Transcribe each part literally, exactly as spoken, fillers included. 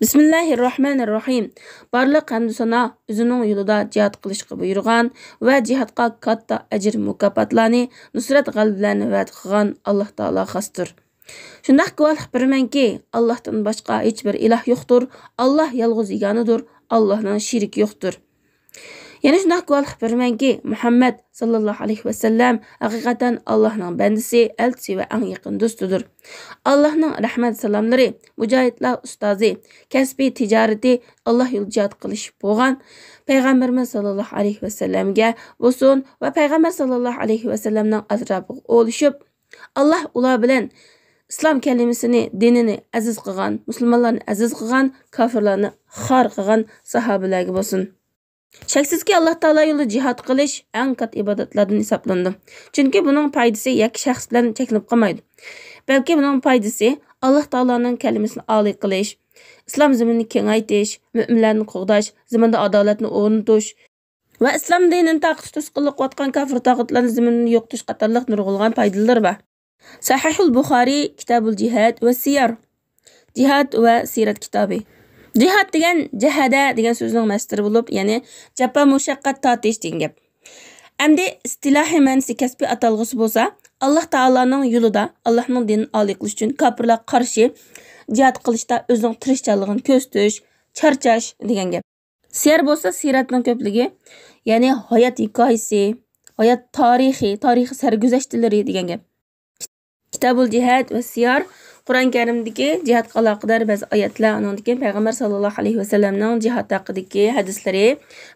بىسمىللاھىررەھمانىررەھىم. بارلىق ھەمدۇ سانا ئۆزىنىڭ يولىدا جىھاد قىلىشقا بۇيرۇغان ۋە جىھادقا كاتتا ئەجىر مۇكاپاتلارنى، نۇسرەت غەلىبىلەرنى ۋەدە قىلغان ئاللاھ تائالاغا خاستۇر. شۇنداق گۇۋاھلىق بېرىمەنكى، ئاللاھتىن باشقا ھېچبىر ئىلاھ يوقتۇر، ئاللاھ يالغۇز يېگانىدۇر، ئاللاھنىڭ شېرىكى يوقتۇر. يەنە شۇنداق گۇۋاھلىق بېرىمەنكى، مۇھەممەد ساللاللاھۇ ئەلەيھى ۋەسەللەم ھەقىقەتەن ئاللاھنىڭ بەندىسى، ئەلچىسى ۋە ئەڭ يېقىن دوستىدۇر. ئاللاھنىڭ رەھمەت سالاملىرى، مۇجاھىدلار ئۇستازى، كەسپىي تىجارىتى ئاللاھ يولىدا جىھاد قىلىش بولغان پەيغەمبىرىمىز ساللاللاھۇ ئەلەيھى ۋەسەللەمگە بولسۇن ۋە پەيغەمبەر ساللاللاھۇ ئەلەيھى ۋەسەللەمنىڭ ئەتراپىغا ئولىشىپ، ئاللاھ ئۇلار بىلەن ئىسلام كەلىمىسىنى، دىنىنى ئەزىز قىلغان، مۇسۇلمانلارنى ئەزىز قىلغان، كاپىرلارنى خار قىلغان ساھابىلەرگە بولسۇن. شەكسىزكى، ئاللاھ تائالا يولىدا جىھاد قىلىش ئەڭ كاتتا ئىبادەتلەردىن ھېسابلىنىدۇ. چۈنكى بۇنىڭ پايدىسى يەككە شەخس بىلەن چەكلىنىپ قالمايدۇ. بەلكى بۇنىڭ پايدىسى ئاللاھ تائالانىڭ كەلىمىسىنى ئالىي قىلىش، ئىسلام زېمىنىنى كېڭەيتىش، مۆمىنلەرنى قوغداش، زېمىندا ئادالەتنى ئورنىتىش ۋە ئىسلام دىنىنى تاقىتى توسقۇنلۇق قىلىۋاتقان كاپىر تاغۇتلارنى زېمىنىدىن يوقىتىش قاتارلىق نۇرغۇنلىغان پايدىلىرى بار. سەھىھۇل بۇخارىي، كىتابۇل جىھاد ۋە سىيار. جىھاد ۋە سىرەت كىتابى. جىھاد دېگەن جەھەدە دېگەن سۆزنىڭ مەستىرى بولۇپ، يەنى جاپا مۇشەققەت تارتىش دېگەن گەپ. ئەمدى ئىستىلاھىي مەنىسى، كەسپىي ئاتالغۇسى بولسا، ئاللاھ تائالانىڭ يولىدا، ئاللاھنىڭ دىنىنى ئالىي قىلىش ئۈچۈن كاپىرلارغا قارشى جىھاد قىلىشتا ئۆزىنىڭ تىرىشچانلىقىنى كۆرسىتىش، چارچاش دېگەن گەپ. سىيەر بولسا سىرەتنىڭ كۆپلۈكى، يەنى ھايات ھېكايىسى، ھايات تارىخى، تارىخىي سەرگۈزەشتلىرى دېگەن گەپ. كىتابۇل جىھاد ۋە سىيار، قۇرئان كەرىمدىكى جىھادقا ئالاقىدار بەزى ئايەتلەر، ئۇنىڭدىن كېيىن پەيغەمبەر ساللاللاھۇ ئەلەيھى ۋەسەللەمنىڭ جىھاد ھەققىدىكى ھەدىسلىرى،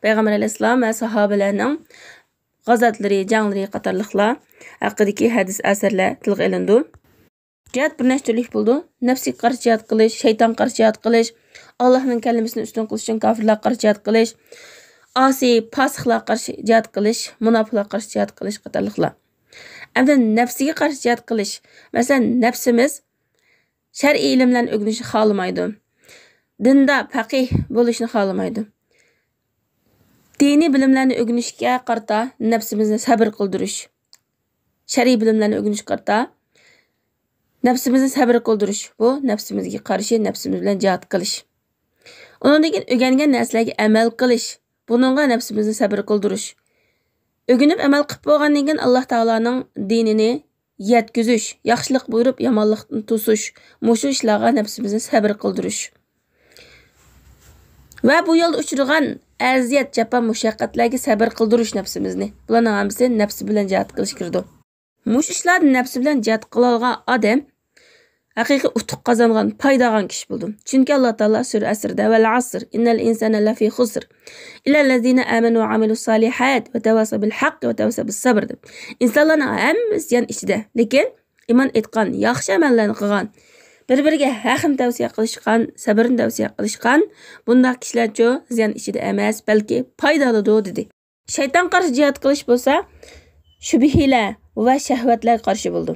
پەيغەمبەر ئەلەيھىسسالام ۋە ساھابىلەرنىڭ غازاتلىرى، جەڭلىرى قاتارلىقلار ھەققىدىكى ھەدىس ئەسەرلەر تىلغا ئېلىنىدۇ. جىھاد بىر نەچچە تۈرلۈك بولىدۇ. نەپسىگە قارشى جىھاد قىلىش، شەيتانغا قارشى جىھاد قىلىش، ئاللاھنىڭ كەلىمىسىنى ئۈستۈن قىلىش ئۈچۈن كاپىرلارغا قارشى جىھاد قىلىش، ئاسىي، پاسىقلارغا قارشى جىھاد قىلىش، مۇناپىقلارغا قارشى جىھاد قىلىش قاتارلىقلار. ئەمدى نەپسىگە قارشى جىھاد قىلىش. مەسىلەن، نەپسىمىز شەرئىي ئىلىملەرنى ئۆگىنىشنى خالىمايدۇ. دىندا پەقىھ بولۇشنى خالىمايدۇ. دىنىي بىلىملەرنى ئۆگىنىشكە قارىتا نەپسىمىزنى سەبىر قىلدۇرۇش. شەرئىي بىلىملەرنى ئۆگىنىشكە قارىتا نەپسىمىزنى سەبىر قىلدۇرۇش. بۇ نەپسىمىزگە قارشى نەپسىمىز بىلەن جىھاد قىلىش. ئۇنىڭدىن كېيىن ئۆگەنگەن نەرسىلەرگە ئەمەل قىلىش. بۇنىڭغا نەپسىمىزنى سەبىر قىلدۇرۇش. ئۆگىنىپ ئەمەل قىلىپ بولغاندىن كېيىن ئاللاھ تائالانىڭ دىنىنى يەتكۈزۈش، ياخشىلىق بۇيرۇپ يامانلىقتىن توسۇش، مۇشۇ ئىشلارغا نەپسىمىزنى سەبىر قىلدۇرۇش. ۋە بۇ يولدا ئۇچرىغان ئەزىيەت، جاپا، مۇشەققەتلەرگە سەبىر قىلدۇرۇش نەپسىمىزنى. بۇلارنىڭ ھەممىسى نەپسى بىلەن جىھاد قىلىش كىرىدۇ. مۇشۇ ئىشلاردا نەپسى بىلەن جىھاد قىلالىغان ئادەم ھەقىقىي ئۇتۇق قازانغان، پايدا ئالغان كىشى بولىدۇ. چۈنكى ئاللا تائالا سۈرە ئەسرىدە، «ۋەل ئەسر، ئىننەل ئىنسانە لەفى خۇسر، ئىللەللەزىنە ئامەنۇ ۋە ئامىلۇس سالىھات ۋە تەۋاسەۋ بىل ھەقق ۋە تەۋاسەۋ بىس سەبر» دەپ. ئىنسانلارنىڭ ھەممىسى زىيان ئىچىدە، لېكىن ئىمان ئېيتقان، ياخشى ئەمەللەرنى قىلغان، بىر-بىرىگە ھەقنى تەۋسىيە قىلىشقان، سەبرنى تەۋسىيە قىلىشقان بۇنداق كىشىلەرچۇ زىيان ئىچىدە ئەمەس، بەلكى پايدا ئالىدۇ، دېدى. شەيتانغا قارشى جىھاد قىلىش بولسا شۈبھىلەر ۋە شەھۋەتلەرگە قارشى بولىدۇ.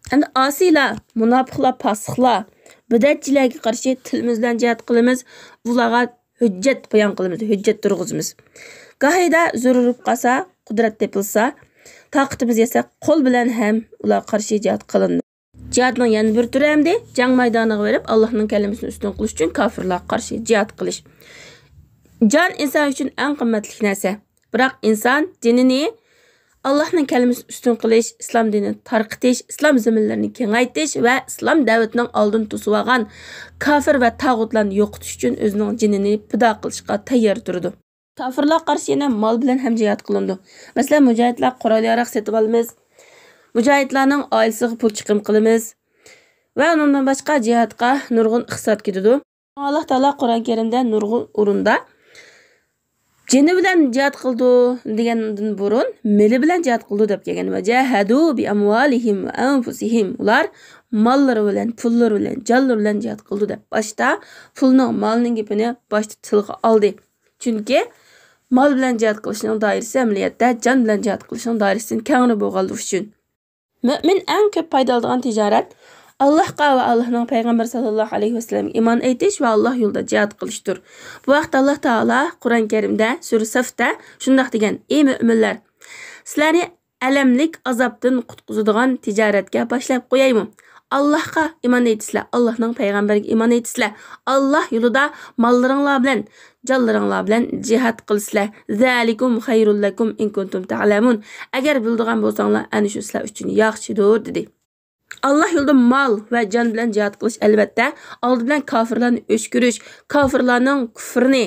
ئەمدى ئاسىيلار، مۇناپىقلار، پاسىقلار، بىدئەتچىلەرگە قارشى تىلىمىز بىلەن جىھاد قىلىمىز، ئۇلارغا ھۆججەت بايان قىلىمىز، ھۆججەت تۇرغۇزىمىز. گاھىدا زۆرۈر بولۇپ قالسا، قۇدرەت تېپىلسا، تاقىتىمىز يەتسە، قول بىلەن ھەم ئۇلارغا قارشى جىھاد قىلىنىدۇ. جىھادنىڭ يەنە بىر تۈرى ئەمدى جەڭ مەيدانىغا بېرىپ، ئاللاھنىڭ كەلىمىسىنى ئۈستۈن قىلىش ئۈچۈن كاپىرلارغا قارشى جىھاد قىلىش. جان ئىنسان ئۈچۈن ئەڭ قىممەتلىك نەرسە. بىراق ئىنسان جېنىنى ئاللاھنىڭ كەلىمىسىنى ئۈستۈن قىلىش، ئىسلام دىنىنى تارقىتىش، ئىسلام زېمىنلىرىنى كېڭەيتىش ۋە ئىسلام دەۋىتىنىڭ ئالدىنى توسۇۋالغان كاپىر ۋە تاغۇتلارنى يوقىتىش ئۈچۈن ئۆزىنىڭ جېنىنى پىدا قىلىشقا تەييار تۇرىدۇ. كاپىرلارغا قارشى يەنە مال بىلەن ھەم جىھاد قىلىنىدۇ. مەسىلەن، مۇجاھىدلار قورال-ياراغ سېتىۋالىمىز، مۇجاھىدلارنىڭ ئائىلىسىگە پۇل چىقىم قىلىمىز ۋە ئۇنىڭدىن باشقا جىھادقا نۇرغۇن ئىقتىساد كېتىدۇ. ئاللاھ تائالا قۇرئان كەرىمدە نۇرغۇن ئورۇندا جېنى بىلەن جىھاد قىلىدۇ دېگەندىن بۇرۇن مېلى بىلەن جىھاد قىلىدۇ دەپ كەلگەن. «ۋە جاھەدۇ بى ئەمۋالىھىم ۋە ئەنفۇسىھىم». ئۇلار ماللىرى بىلەن، پۇللىرى بىلەن، جانلىرى بىلەن جىھاد قىلىدۇ دەپ باشتا پۇلنىڭ، مالنىڭ گېپىنى باشتا تىلغا ئالدى. چۈنكى مال بىلەن جىھاد قىلىشنىڭ دائىرىسى ئەمەلىيەتتە جان بىلەن جىھاد قىلىشنىڭ دائىرىسىدىن كەڭرى بولغانلىقى ئۈچۈن. مۆمىن ئەڭ كۆپ پايدا ئالىدىغان تىجارەت ئاللاھقا ۋە ئاللاھنىڭ پەيغەمبىرى ساللاللاھۇ ئەلەيھى ۋەسەللەمگە ئىمان ئېيتىش ۋە ئاللاھ يولىدا جىھاد قىلىشتۇر. بۇ ھەقتە ئاللاھ تائالا قۇرئان كەرىمدە سۈرە سەفدە شۇنداق دېگەن: «ئەي مۆمىنلەر! سىلەرنى ئەلەملىك ئازابتىن قۇتقۇزىدىغان تىجارەتكە باشلاپ قويايمۇ؟ ئاللاھقا ئىمان ئېيتىسىلەر، ئاللاھنىڭ پەيغەمبىرىگە ئىمان ئېيتىسىلەر، ئاللاھ يولىدا ماللىرىڭلار بىلەن، جانلىرىڭلار بىلەن جىھاد قىلىسىلەر. ذلكم خير لكم إن كنتم تعلمون. ئەگەر بىلىدىغان بولساڭلار، ئەنە شۇ سىلەر ئۈچۈن ياخشىدۇر، دېدى. ئاللاھ يولىدا مال ۋە جان بىلەن جىھاد قىلىش، ئەلۋەتتە، ئالدى بىلەن كاپىرلارنى ئۆچ كۆرۈش، كاپىرلارنىڭ كۇفرىنى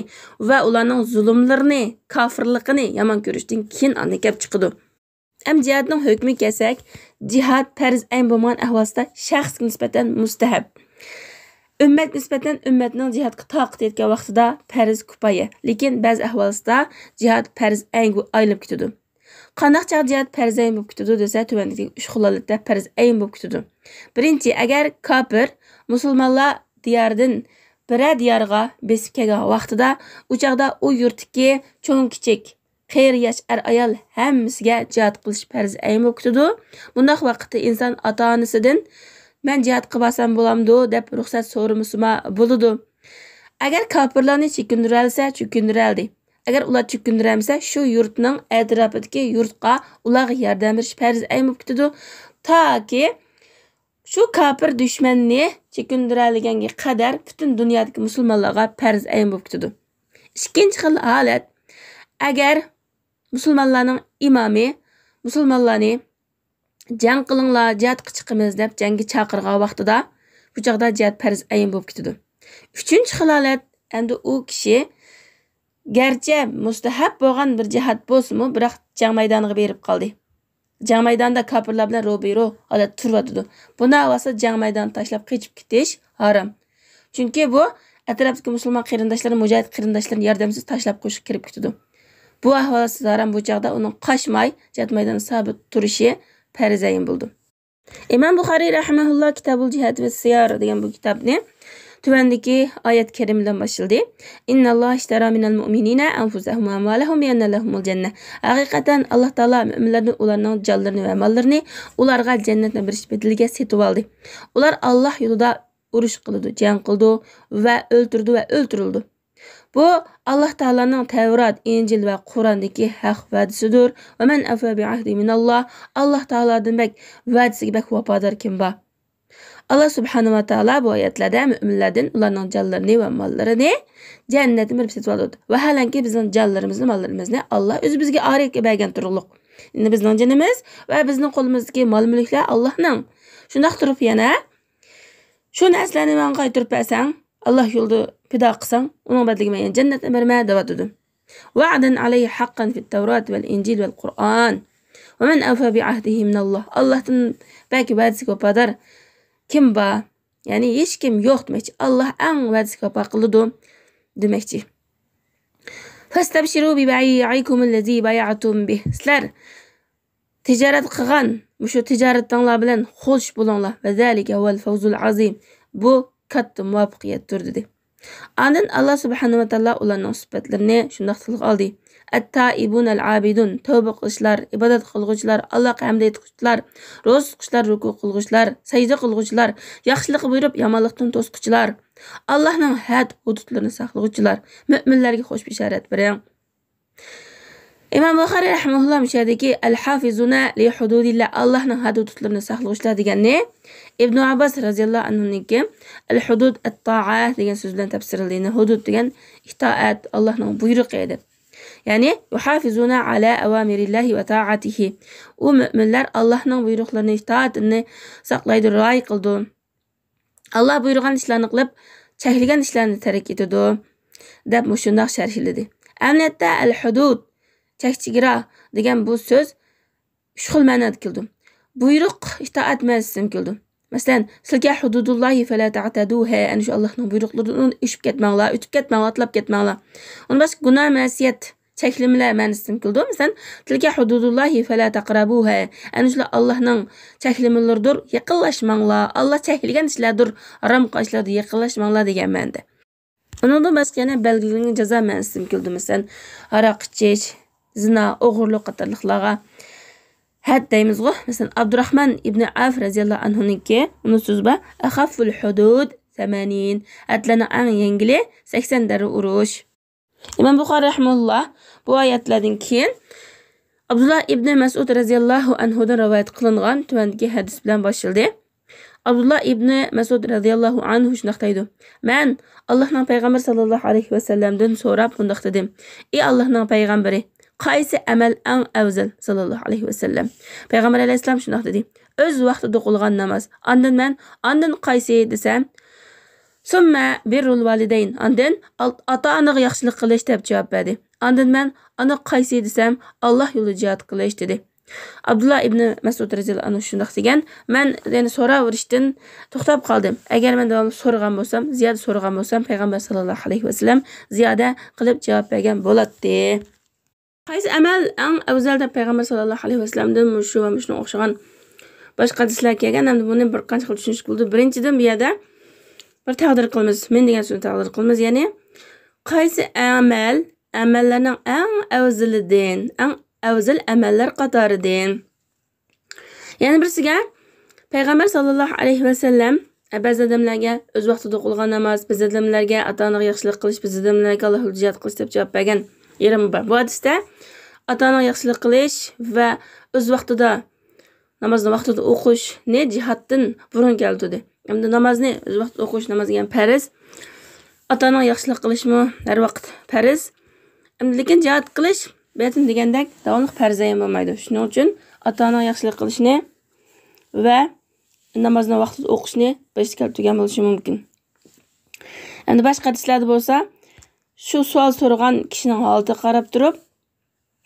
ۋە ئۇلارنىڭ زۇلۇملىرىنى، كاپىرلىقىنى يامان كۆرۈشتىن كېيىن ئاندىن كەپ چىقىدۇ. ئەمدى جىھادنىڭ ھۆكمىگە كەلسەك، جىھاد پەرز ئەين بولمىغان ئەھۋالسىدا شەخسكە نىسبەتەن مۇستەھەب. ئۈممەتكە نىسبەتەن ئۈممەتنىڭ جىھادقا تاقىتى يەتكەن ۋاقتىدا پەرز كۇپايە. لېكىن بەزى ئەھۋالسىدا جىھاد پەرز ئەينگە ئايلىنىپ كېتىدۇ. قانداق چاغدا جىھاد پەرز ئەين بولۇپ كېتىدۇ دېسە، تۆۋەندىكى ئۈچ خىل ھالەتتە پەرز ئەين بولۇپ كېتىدۇ. بىرىنچى، ئەگەر كاپىر مۇسۇلمانلار دىيارىدىن بىرەر دىيارغا بېسىپ كەلگەن ۋاقتىدا، ئۇ چاغدا ئۇ يۇرتتىكى چوڭ-كىچىك، قېرى-ياش، ئەر-ئايال ھەممىسىگە جىھاد قىلىش پەرز ئەين بولۇپ كېتىدۇ. بۇنداق ۋاقىتتا ئىنسان ئاتا-ئانىسىدىن، «مەن جىھادقا بارسام بولامدۇ؟» دەپ رۇخسەت سورىمىسىمۇ بولىدۇ. ئەگەر كاپىرلارنى چېكىندۈرەلىسە، چېكىندۈرەلدى. ئەگەر ئۇلار چېكىندۈرەلمىسە، شۇ يۇرتنىڭ ئەتراپىدىكى يۇرتقا ئۇلارغا ياردەم بېرىش پەرز ئەين بولۇپ كېتىدۇ. تاكى شۇ كاپىر دۈشمەننى چېكىندۈرەلىگەنگە قەدەر پۈتۈن دۇنيادىكى مۇسۇلمانلارغا پەرز ئەين بولۇپ كېتىدۇ. ئىككىنچى خىل ھالەت، ئەگەر مۇسۇلمانلارنىڭ ئىمامى مۇسۇلمانلارنى «جەڭ قىلىڭلار، جىھادقا چىقىمىز» دەپ جەڭگە چاقىرغان ۋاقتىدا، بۇ چاغدا جىھاد پەرز ئەين بولۇپ كېتىدۇ. ئۈچىنچى خىل ھالەت، ئەمدى ئۇ كىشى گەرچە مۇستەھەب بولغان بىر جىھاد بولسىمۇ، بىراق جەڭ مەيدانىغا بېرىپ قالدى. جەڭ مەيدانىدا كاپىرلار بىلەن روبىرو ھالەتتە تۇرۇۋاتىدۇ. بۇنداق ۋاقىتتا جەڭ مەيدانىنى تاشلاپ قېچىپ كېتىش ھارام. چۈنكى بۇ ئەتراپتىكى مۇسۇلمان قېرىنداشلىرى، مۇجاھىد قېرىنداشلىرىنى ياردەمسىز تاشلاپ قويۇشقا كىرىپ كېتىدۇ. بۇ ئەھۋالسىز ھارام، بۇ چاغدا ئۇنىڭ قاچماي جىھاد مەيدانىدا سابىت تۇرۇشى پەرز ئەين بولىدۇ. ئىمام بۇخارىي رەھىمەھۇللا كىتابۇل جىھاد ۋە سىيار دېگەن بۇ كىتابنى تۆۋەندىكى ئايەت كەرىم بىلەن باشلىدى. إن الله اشترى من المؤمنين أنفسهم وأموالهم بأن لهم الجنة. ھەقىقەتەن ئاللاھ تائالا مۆمىنلەردىن ئۇلارنىڭ جانلىرىنى ۋە ماللىرىنى ئۇلارغا جەننەتنى بېرىش بەدىلىگە سېتىۋالدى. ئۇلار ئاللاھ يولىدا ئۇرۇش قىلىدۇ، جەڭ قىلىدۇ ۋە ئۆلتۈرىدۇ ۋە ئۆلتۈرۈلىدۇ. بۇ ئاللاھ تائالانىڭ تەۋرات، ئىنجىل ۋە قۇراندىكى ھەق ۋەدىسىدۇر. ومن أوفى بعهده من الله. ئاللاھ تائالادىن بەك ۋەدىسىگە بەك ۋاپادار كىم بار؟ ئاللاھ سۇبھانەھۇ ۋە تائالا بۇ ئايەتلەردە مۆمىنلەردىن ئۇلارنىڭ جانلىرىنى ۋە ماللىرىنى جەننەتنى بېرىپ سېتىۋالىدۇ. ۋەھالەنكى، بىزنىڭ جانلىرىمىزنى، ماللىرىمىزنى ئاللاھ ئۆزى بىزگە ئارىيەتكە بەرگەن تۇرۇقلۇق. يەنى بىزنىڭ جېنىمىز ۋە بىزنىڭ قولىمىزدىكى مال-مۈلۈكلەر ئاللاھنىڭ. شۇنداق تۇرۇپ يەنە شۇ نەرسىلەرنى ماڭا قايتۇرۇپ بەرسەڭ، ئاللاھ يولىدا پىدا قىلساڭ، ئۇنىڭ بەدىلىگە مەن يەنە جەننەتنى بېرىمەن، دەۋاتىدۇ. وعدا عليه حقا في التوراة والإنجيل والقرآن ومن أوفى بعهده من الله. ئاللاھتىن بەك ۋەدىسىگە ۋاپادار كىم بار؟ يەنى ھېچكىم يوق دېمەكچى. ئاللاھ ئەڭ ۋەدىسىگە ۋاپا قىلىدۇ دېمەكچى. فاستبشروا ببيعكم الذي بايعتم به. سىلەر تىجارەت قىلغان مۇشۇ تىجارىتىڭلار بىلەن خوش بولۇڭلار. وذلك هو الفوز العظيم. بۇ كاتتا مۇۋەپپەقىيەتتۇر، دېدى. ئاندىن ئاللاھ سۇبھانەھۇ ۋە تائالا ئۇلارنىڭ سۈپەتلىرىنى شۇنداق تىلغا ئالدى. التائبون العابدون، تەۋبە قىلغۇچىلار، ئىبادەت قىلغۇچىلار، ئاللاھقا ھەمدە ئېيتقۇچىلار، روزا تۇتقۇچىلار، رۇكۇ قىلغۇچىلار، سەجدە قىلغۇچىلار، ياخشىلىققا بۇيرۇپ، يامانلىقتىن توسقۇچىلار، ئاللاھنىڭ ھەد ھۇدۇدلىرىنى ساقلىغۇچىلار، مۆمىنلەرگە خوش بېشارەت بېرىڭ. ئىمام بۇخارىي رەھىمەھۇللا مۇشۇ يەردىكى الحافظون لحدود الله، ئاللاھنىڭ ھەد ھۇدۇدلىرىنى ساقلىغۇچىلار دېگەننى ئىبن ئابباس رەزىياللاھۇ ئەنھۇنىڭكى الحدود الطاعة دېگەن سۆز بىلەن تەپسىرلىدى. يەنى ھۇدۇد دېگەن ئىتائەت، ئاللاھنىڭ بۇيرۇقى دەپ. يەنى يحافظون على أوامر الله وطاعته. ئۇ مۆمىنلەر ئاللاھنىڭ بۇيرۇقلىرىنى، ئىتائىتىنى ساقلايدۇ، رىئايە قىلىدۇ. ئاللاھ بۇيرۇغان ئىشلارنى قىلىپ، چەكلىگەن ئىشلارنى تەرك ئېتىدۇ، دەپ مۇشۇنداق شەرھلىدى. ئەمەلىيەتتە ئەل-ھۇدۇد، چەك-چېگرا دېگەن بۇ سۆز ئۈچ خىل مەنىدە كېلىدۇ. بۇيرۇق، ئىتائەت مەنىسىدە كېلىدۇ. مەسىلەن، تىلكە ھۇدۇدۇللاھى فەلا تەئتەدۇھا، ئەنە شۇ ئاللاھنىڭ بۇيرۇقلىرىدىن ئۇنى ئېشىپ كەتمەڭلار، ئۆتۈپ كەتمەڭلار، ئاتلاپ كەتمەڭلار. ئۇنى باشقا گۇناھ، مەسىيەت، چەكلىمىلەر مەنىسىدىن كېلىدۇ. مەسىلەن، تىلكە ھۇدۇدۇللاھى فەلا تەقرەبۇھا. ئەنە شۇلار ئاللاھنىڭ چەكلىمىلىرىدۇر، يېقىنلاشماڭلار. ئاللاھ چەكلىگەن ئىشلاردۇر، ھارام قىلغان ئىشلاردۇر، يېقىنلاشماڭلار دېگەن مەنىدە. ئۇنىڭدىن باشقا يەنە بەلگىلىنگەن جازا مەنىسىدىن كېلىدۇ. مەسىلەن، ھاراق ئىچىش، زىنا، ئوغرىلىق قاتارلىقلارغا ھەد دەيمىزغۇ. مەسىلەن، ئابدۇراخمان ئىبنى ئەۋف رەزىياللاھۇ ئەنھۇنىڭكى، ئۇنىڭ سۆزى بار، أخف الحدود ثمانين، ھەدلەرنىڭ ئەڭ يەڭگىلى سەكسەن دەررە ئۇرۇش. ئىمام بۇخارىي رەھىمەھۇللا بۇ ئايەتلەردىن كېيىن ئابدۇللا ئىبنى مەسئۇد رەزىياللاھۇ ئەنھۇدىن رىۋايەت قىلىنغان تۆۋەندىكى ھەدىس بىلەن باشلىدى. ئابدۇللا ئىبنى مەسئۇد رەزىياللاھۇ ئەنھۇ شۇنداق دەيدۇ، مەن ئاللاھنىڭ پەيغەمبىرى ساللاللاھۇ ئەلەيھى ۋەسەللەمدىن سوراپ مۇنداق دېدىم، ئى ئاللاھنىڭ پەيغەمبىرى، قايسى ئەمەل ئەڭ ئەۋزەل؟ ساللاللاھۇ ئەلەيھى ۋەسەللەم. پەيغەمبەر ئەلەيھىسسالام شۇنداق دېدى، ئۆز ۋاقتىدا قىلغان ناماز. ئاندىن مەن، ئاندىن قايسى دېسەم، سۈممە بىررۇل ۋالىدەين، ئاندىن ئال-، ئاتا-ئانىغا ياخشىلىق قىلىش دەپ جاۋاب بەردى. ئاندىن مەن، ئانا قايسى دېسەم، ئاللاھ يولىدا جىھاد قىلىش دېدى. ئابدۇللا ئىبنى مەسئۇد رەزىياللاھۇ ئەنھۇ شۇنداق دېگەن، مەن يەنە سوراۋېرىشتىن توختاپ قالدىم. ئەگەر مەن داۋاملىق سورىغان بولسام، زىيادە سورىغان بولسام، پەيغەمبەر ساللاللاھۇ ئەلەيھى ۋەسەللەم زىيادە قىلىپ جاۋاب بەرگەن بولاتتى. قايسى ئەمەل ئەڭ ئەۋزەل دەپ پەيغەمبەر ساللاللاھۇ ئەلەيھى ۋەسەللەمدىن مۇشۇ ۋە مۇشۇنىڭغا ئوخشىغان باشقا ھەدىسلەر كەلگەن ھەمدە بۇنى بىر قانچە خىل چۈشىنىشكە بولىدۇ. بىرىنچىدىن، بۇ يەردە بىر تەقدىر قىلىمىز. مەن دېگەن سۆزنى تەقدىر قىلىمىز. يەنى قايسى ئەمەل ئەمەللەرنىڭ ئەڭ ئەۋزىلىدىن، ئەڭ ئەۋزەل ئەمەللەر قاتارىدىن. يەنە بىرسىگە، پەيغەمبەر ساللاللاھۇ ئەلەيھى ۋەسەللەم بەزى ئادەملەرگە ئۆز ۋاقتىدا قىلغان ناماز، بەزى ئادەملەرگە ئاتا-ئانىغا ياخشىلىق قىلىش، بەزى ئادەملەرگە ئاللاھ يولىدا جىھاد قىلىش دەپ جاۋاب بەرگەن يېرىمۇ بار. بۇ ھەدىستە ئاتا-ئانىغا ياخشىلىق قىلىش ۋە ئۆز ۋاقتىدا نامازنى ۋاقتىدا ئوقۇشنى جىھادتىن بۇرۇن كەلتۈردى. ئەمدى نامازنى ئۆز ۋاقتىدا ئوقۇش، ناماز دېگەن پەرز. ئاتا-ئانىغا ياخشىلىق قىلىشمۇ ھەر ۋاقىت پەرز. ئەمدى لېكىن جىھاد قىلىش بەتىن دېگەندەك داۋاملىق پەرز ئەينەن بولمايدۇ. شۇنىڭ ئۈچۈن ئاتا-ئانىغا ياخشىلىق قىلىشنى ۋە نامازنى ۋاقتىدا ئوقۇشنى باشتا كەلتۈرگەن بولۇشى مۇمكىن. ئەمدى باشقا ھەدىسلەردە بولسا، شۇ سوئال سورىغان كىشىنىڭ ھالىتىگە قاراپ تۇرۇپ،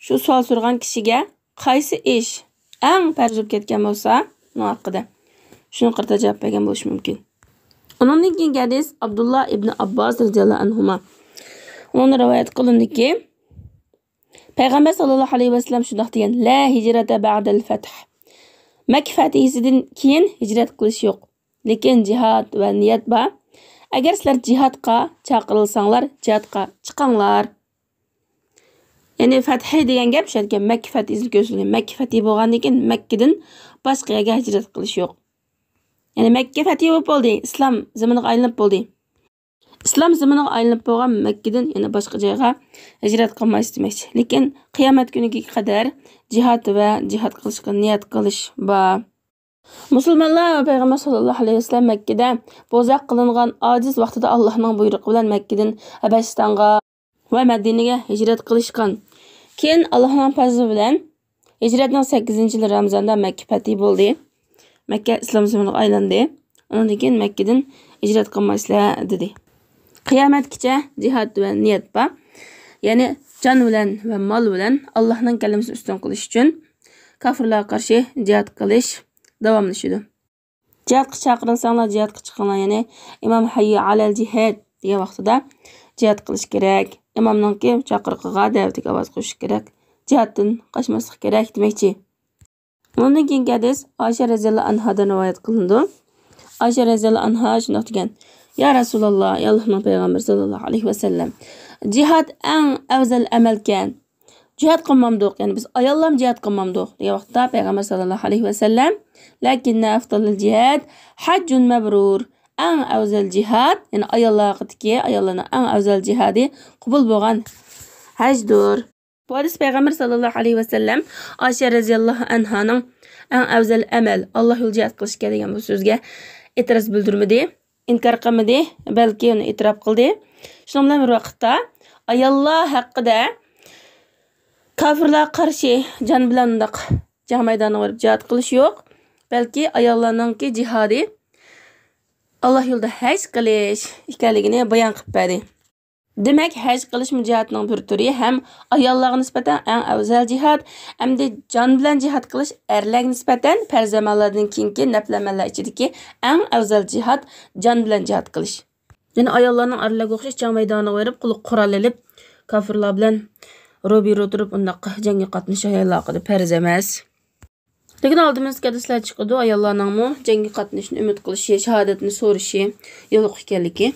شۇ سوئال سورىغان كىشىگە قايسى ئىش ئەڭ پەرز بولۇپ كەتكەن بولسا، ئۇنىڭ ھەققىدە شۇنىڭغا قارىتا جاۋاب بەرگەن بولۇشى مۇمكىن. ئۇنىڭدىن كېيىنكى ھەدىس ئابدۇللا ئىبنى ئابباس رەزىياللاھۇ ئەنھۇما ئۇنىڭدىن رىۋايەت قىلىندىكى، پەيغەمبەر ساللاللاھۇ ئەلەيھى ۋەسەللەم شۇنداق دېگەن، لا ھىجرەتە بەئدەل فەتھ. مەككە فەتھىسىدىن كېيىن ھىجرەت قىلىش يوق. لېكىن جىھاد ۋە نىيەت بار. ئەگەر سىلەر جىھادقا چاقىرىلساڭلار، جىھادقا چىقىڭلار. يەنى فەتھى دېگەن گەپ شۇ ئىكەن، مەككە فەتھىسىنى كۆرسىتىدۇ. مەككە فەتھى بولغاندىن كېيىن مەككىدىن باشقا يەرگە ھىجرەت قىلىش يوق. يەنى مەككە فەتھى بولۇپ بولدى، ئىسلام زېمىنىغا ئايلىنىپ بولدى. ئىسلام زېمىنىغا ئايلىنىپ بولغان مەككىدىن يەنە باشقا جايغا ھىجرەت قىلمايسىز دېمەكچى. لېكىن قىيامەت كۈنىگە قەدەر جىھاد ۋە جىھاد قىلىشقا نىيەت قىلىش بار. مۇسۇلمانلار ۋە پەيغەمبەر ساللاللاھۇ ئەلەيھى ۋەسەللەم مەككىدە بوزەك قىلىنغان ئاجىز ۋاقتىدا ئاللاھنىڭ بۇيرۇقى بىلەن مەككىدىن ھەبەشىستانغا ۋە مەدىنىگە ھىجرەت قىلىشقان. كېيىن ئاللاھنىڭ پەزلى بىلەن ھىجرەتنىڭ سەككىزىنچى يىلى رامىزاندا مەككە پەتھى بولدى. مەككە ئىسلام زېمىنىغا ئايلاندى. ئۇنىڭدىن كېيىن مەككىدىن ھىجرەت قىلمايسىلەر دېدى. قىيامەتكىچە جىھاد ۋە نىيەت بار. يەنى جان بىلەن ۋە مال بىلەن ئاللاھنىڭ كەلىمىسىنى ئۈستۈن قىلىش ئۈچۈن كاپىرلارغا قارشى جىھاد قىلىش داۋاملىشىدۇ. جىھادقا چاقىرىلساڭلار، جىھادقا چىقىڭلار. يەنى ئىمام ھەييە ئالەل جىھاد دېگەن ۋاقتىدا جىھاد قىلىش كېرەك. ئىمامنىڭكى چاقىرىقىغا، دەۋىتىگە ئاۋاز قوشۇش كېرەك. جىھادتىن قاچماسلىق كېرەك دېمەكچى. ئۇنىڭدىن كېيىنكى ھەدىس ئائىشە رەزىياللاھۇ ئەنھادىن رىۋايەت قىلىنىدۇ. ئائىشە رەزىياللاھۇ ئەنھا شۇنداق دېگەن، يا رەسۇلاللا، يا ئاللاھنىڭ پەيغەمبىرى ساللاللاھۇ ئەلەيھى ۋەسەللەم، جىھاد ئەڭ ئەۋزەل ئەمەلكەن. جىھاد قىلمامدۇق، يەنى بىز ئاياللارمۇ جىھاد قىلمامدۇق دېگەن ۋاقىتتا پەيغەمبەر ساللاللاھۇ ئەلەيھى ۋەسەللەم، لەكىننە ئەفزەلۇل جىھاد ھەججۇن مەبرۇر. ئەڭ ئەۋزەل جىھاد، يەنى ئاياللار ھەققىدىكى، ئاياللارنىڭ ئەڭ ئەۋزەل جىھادى قوبۇل بولغان ھەجدۇر. بۇ ھەدىس پەيغەمبەر ساللاللاھۇ ئەلەيھى ۋەسەللەم ئائىشە رەزىياللاھۇ ئەنھانىڭ ئەڭ ئەۋزەل ئەمەل ئاللا يولىدا جىھاد قىلىشكەن دېگەن بۇ سۆزىگە ئېتىراز بىلدۈرمىدى، ئىنكار قىلمىدى، بەلكى ئۇنى ئېتىراپ قىلدى. شۇنىڭ بىلەن بىر ۋاقىتتا ئاياللار ھەققىدە كاپىرلارغا قارشى جان بىلەن مۇنداق جەڭ مەيدانىغا بېرىپ جىھاد قىلىش يوق، بەلكى ئاياللارنىڭكى جىھادى ئاللا يولىدا ھەج قىلىش ئىكەنلىكىنى بايان قىلىپ بەردى. دېمەك، ھەج قىلىشمۇ جىھادنىڭ بىر تۈرى ھەم ئاياللارغا نىسبەتەن ئەڭ ئەۋزەل جىھاد، ئەمدى جان بىلەن جىھاد قىلىش ئەرلەرگە نىسبەتەن پەرز ئەمەللەردىن كېيىنكى نەپلى ئەمەللەر ئىچىدىكى ئەڭ ئەۋزەل جىھاد، جان بىلەن جىھاد قىلىش. يەنى ئاياللارنىڭ ئەرلەرگە ئوخشاش جەڭ مەيدانىغا بېرىپ، قولىغا قورال ئېلىپ، كاپىرلار بىلەن روبىرو تۇرۇپ ئۇنداق جەڭگە قاتنىشىش ئاياللارغا پەرز ئەمەس. لېكىن ئالدىمىزدىكى ھەدىسلەر چىقىدۇ، ئاياللارنىڭمۇ جەڭگە قاتنىشىشنى ئۈمىد قىلىشى، شاھادەتنى سورىشى يوللۇق ئىكەنلىكى.